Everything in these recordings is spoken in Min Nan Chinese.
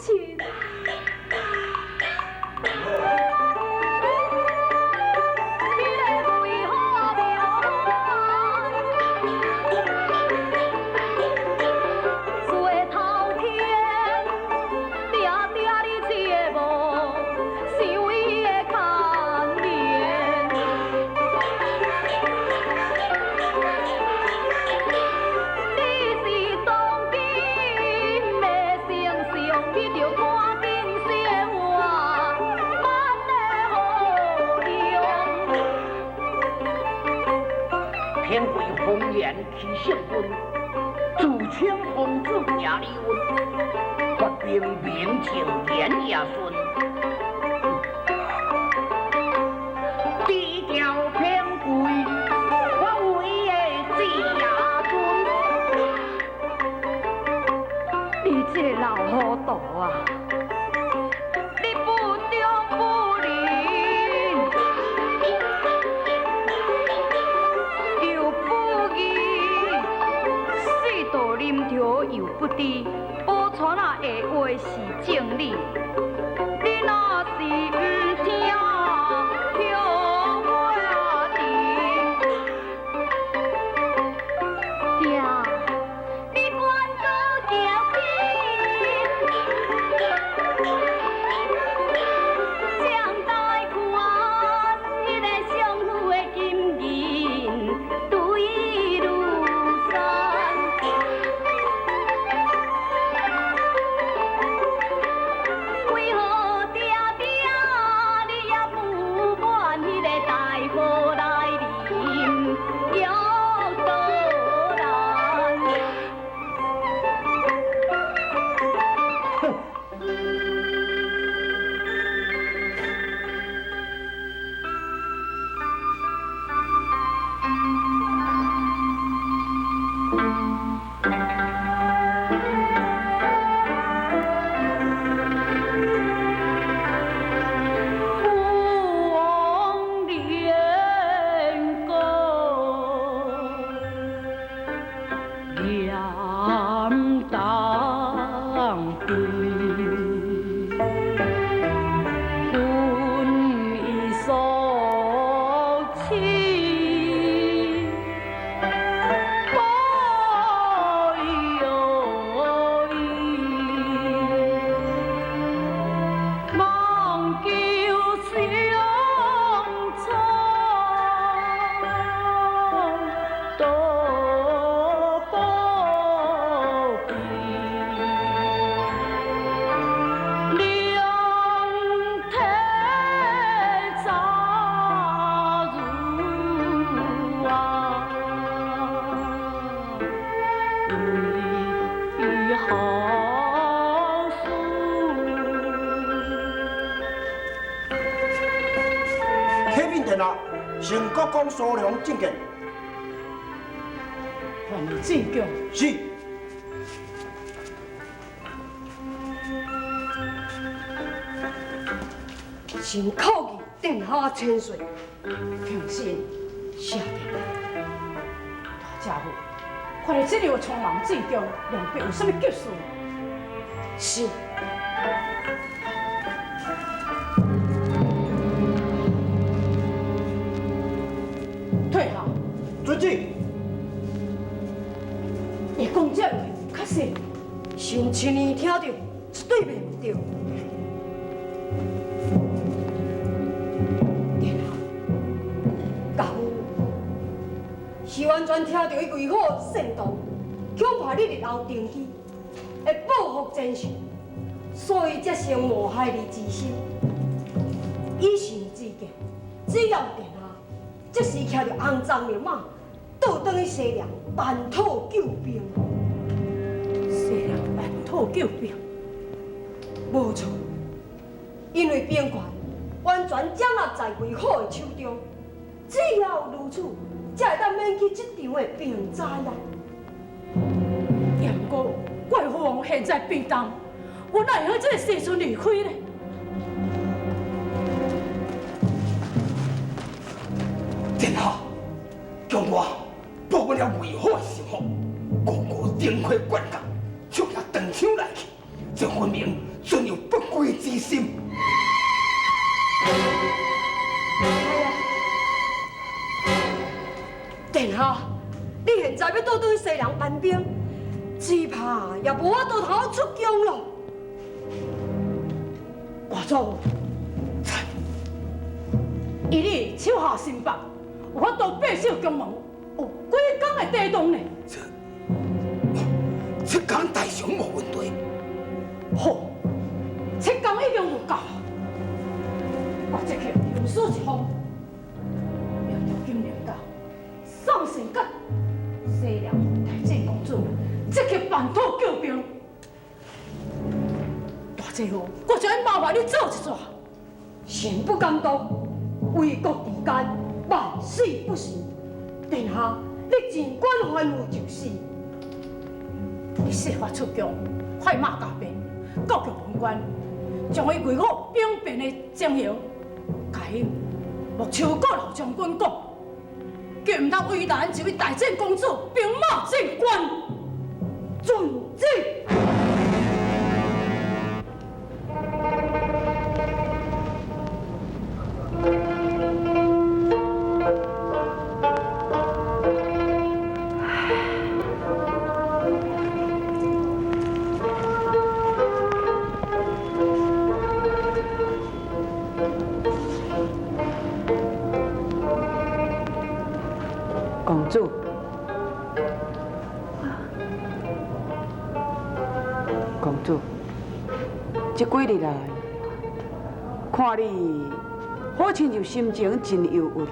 親。起圣君，自称公子名李温，发兵名将严亚孙，低调偏贵，我为的子亚孙。你这个老糊涂啊！你不忠不仁，又不义，世道临朝又不知，宝钏仔的话是正理，你若是毋听，后悔迟。爹，你管阁行去，将大款彼个相府的金银堆如山。为何爹爹你也不满彼个大河来临玉刀兰？父王连歌念当归，君伊所赐保佑伊，望求相助多保庇，两体杂如啊，为好事。启禀殿下，成国公苏良觐见。还有进宫。是。臣叩见殿下千岁。平心，谢殿下。大家伙，看来这个匆忙进宫，两边有啥物急事？是。退下。遵旨。会讲这话有确实？臣亲耳听著，绝对袂毋对。殿下，假如是完全听著伊为虎煽动，恐怕你日后登基会报复前仇，所以才生谋害你之心。以臣之见，只要殿下这时骑著红鬃绿马，倒转去西凉办妥救兵。西凉办妥救兵？无错，因为兵权完全掌握在魏虎的手中，只要如此，才会当免去这场的兵灾啊！也毋过，怪父王现在病重，我哪会予这个世孙离开呢？殿下，叫我报阮了魏虎的心腹，个个顶盔贯甲，手举长枪来去，这分明存有不轨之心。殿下，你現在欲倒轉西涼班兵，只怕也無法度通出宮咯。外祖，以你手下心腹，有法度把守宮門，有幾工的地動呢？七工大上無問題。好，七工已經有夠。我這刻有書一封，命著金陵家送信給西涼大濟公主，即刻辦妥救兵。大姐夫，我就愛麻煩你做一撮。臣不敢當，為國治間，萬死不辭。殿下，你盡管吩咐就是。你設法出宮，快馬加鞭，到玉門關，將伊維護兵變的情形，共彼木秋閣老將軍講，叫毋通為難這位大濟公主兵馬進關。遵旨。公主，公主，這幾日來，看你好親像心情真憂鬱啊。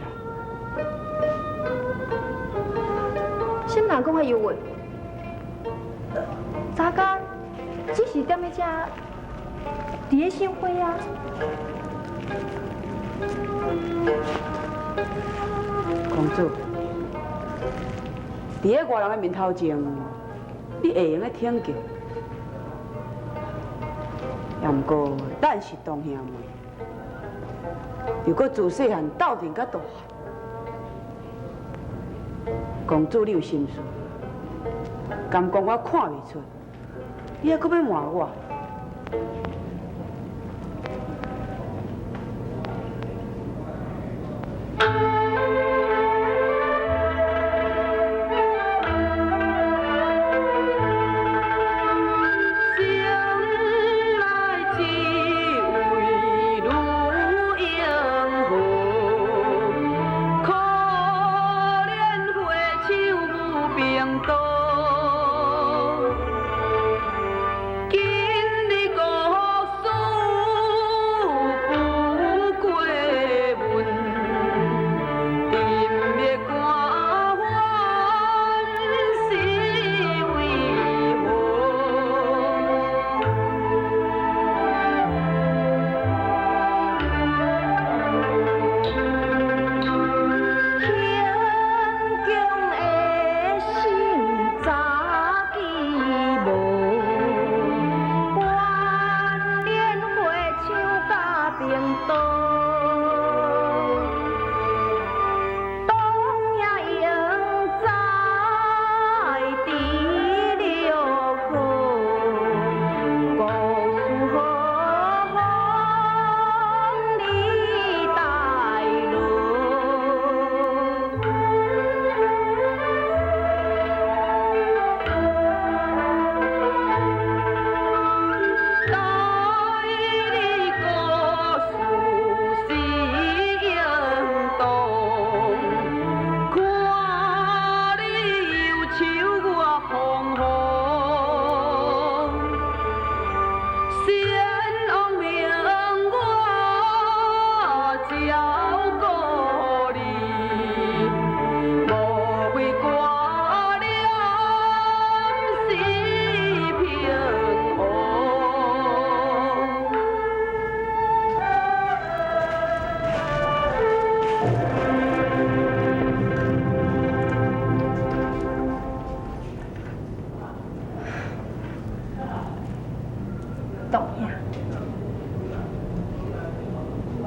啥物人講我憂鬱？昨昏只是踮咧遮，佇咧賞花啊。公主，佇咧外人的面頭前，你會用得挺叫，也毋過咱是同兄妹，又閣自細漢鬥陣甲大漢，公主你有心事，敢講我看袂出，你猶閣欲瞞我？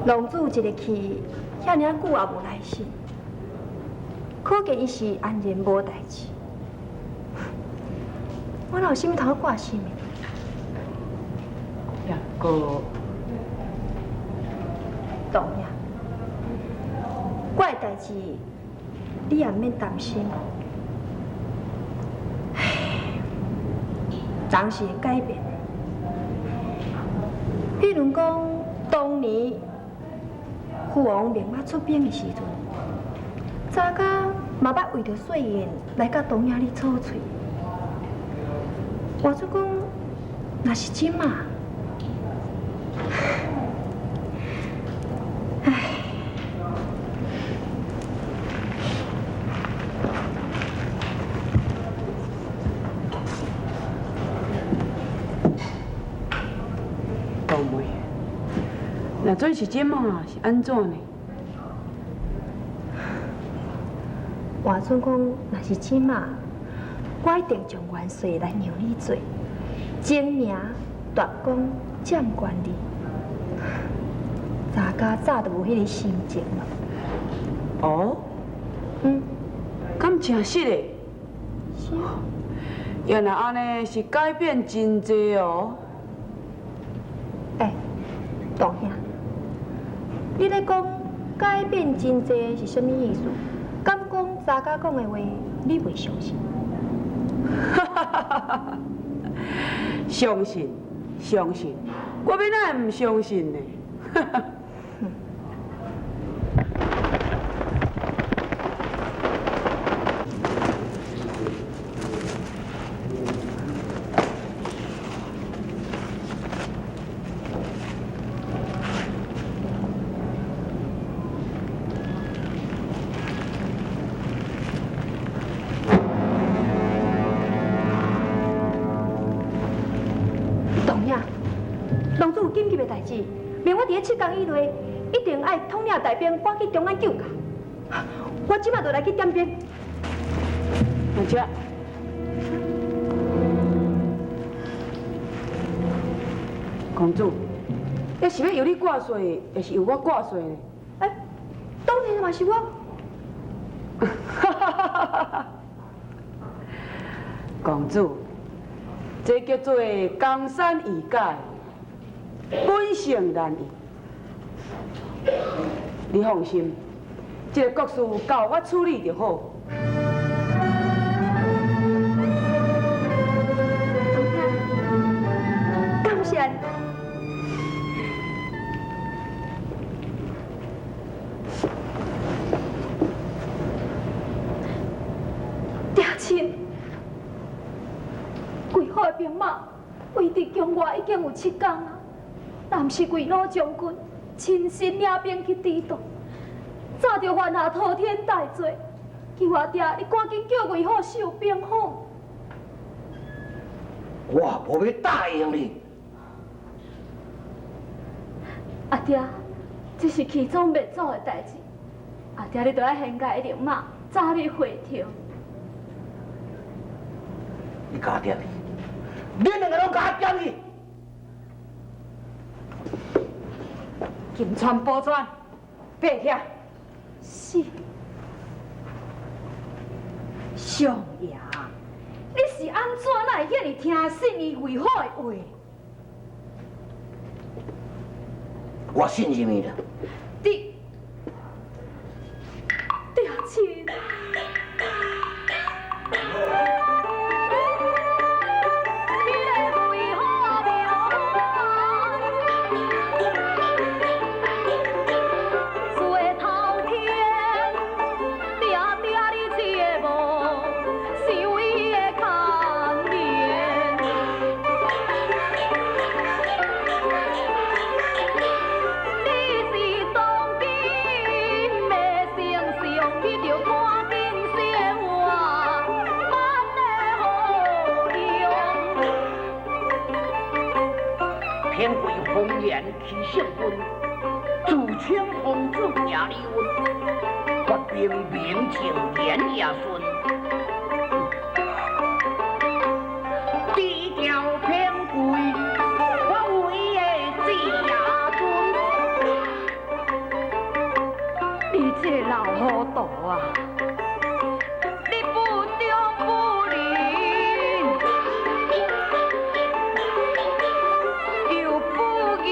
浪子一日去，遐爾久也無來信，可見伊是安然無代誌。我哪有啥物通掛心的？也过，当兄，我的代志你也毋免担心。唉，人是会改变的。比如讲，当年父王命我出兵的时阵，查家嘛捌为著细燕来佮当兄你吵喙。换做讲，若是这马，唉，杜梅，若准是这马是按怎呢？换做讲，若是这马，我一定将元帅来让你做，精明大功占权利。查家早就无彼个心情了。哦，敢真实的？是。原来按呢是改变真济哦。欸，大兄，你咧讲改变真济是啥物意思？敢讲查家讲的话，你袂相信？相信，相信，我欲哪会毋相信呢？紧急的代志，命我伫咧7工以内，一定爱统领大兵赶去中安救驾。我这马就来去点兵。慢车。公主，这是欲由你挂帅，抑是由我挂帅呢？欸，当然嘛是我。公主，这叫做江山易改，本性难移。你放心，这个国事交我处理就好。感谢你。爹亲，贵府的兵马围伫宫外已经有7工啊，若毋是魏老将军亲身领兵去抵挡，早就犯下滔天大罪。求阿爹，你赶紧叫魏虎收兵好。我无欲答应你。阿爹，这是起宗灭祖的代志，阿爹你著爱先共伊另马早日回朝。你共我点去，恁两个拢共我点去。金川宝钏，爬起。是。相爷，你是按怎哪会遐尔听信伊魏虎的话？我信任伊啦。你，爹亲。天贵红颜起圣君，自称公子名李温，发兵名将严亚孙。低调偏贵，我为的子亚孙。你这个老糊涂啊！你不忠不仁，又不义。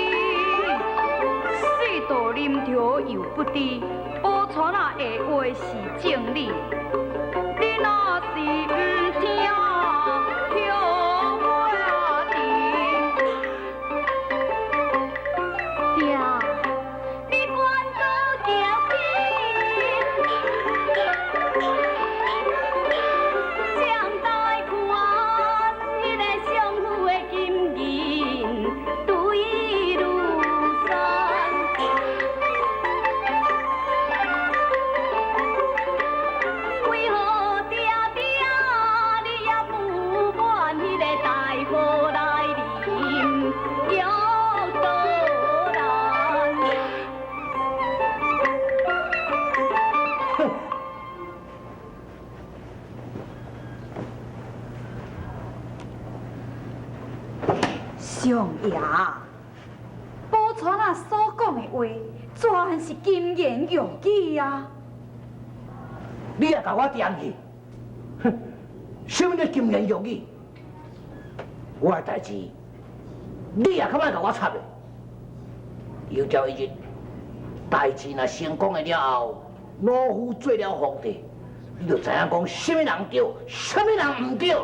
又不知，宝钏仔的话是正理。你若是毋听，后悔啊！爹，你管阁行紧，将大款彼个相府的金银堆如山。为何爹爹你也不满彼个大雨来临又倒难？哼！相爷，宝钏仔所講的話，全是金言玉語啊！你也共我恬去？哼！啥物叫金言玉語？我的代誌，你也較莫共我插的。有朝一日，代誌若成功的了後，老夫做了皇帝，你就知影講啥物人對，啥物人毋對。